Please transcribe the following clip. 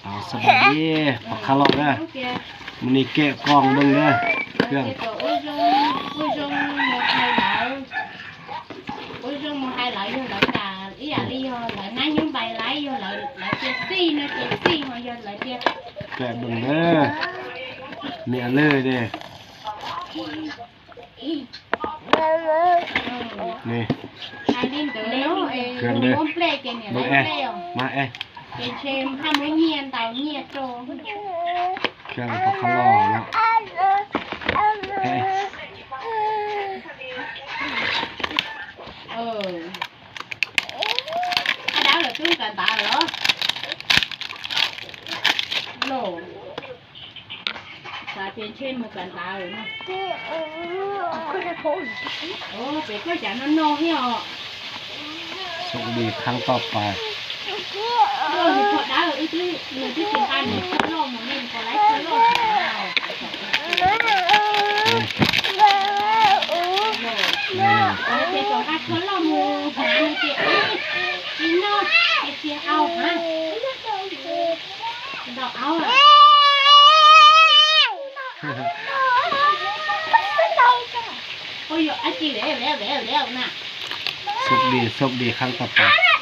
ເອົາ ສະບາຍດີ ພໍ່ຄ້າຫຼອກເດີ. ມື້ນີ້ແກະກ່ອງເບິ່ງເດີ ເຄື່ອງ. ແກະເບິ່ງເດີ ແມ່ເລີຍເດ້ ນີ້ ເຄື່ອງເດີ ເບິ່ງແອ ມາແອ ເຄື່ອງພໍ່ຄ້າຫຼອກເນາະ ແອ ເອີ. ໂຊກດີຄັ້ງຕໍ່ໄປ. ໂຊກດີ ໂຊກດີຄັ້ງຕໍ່ໄປ.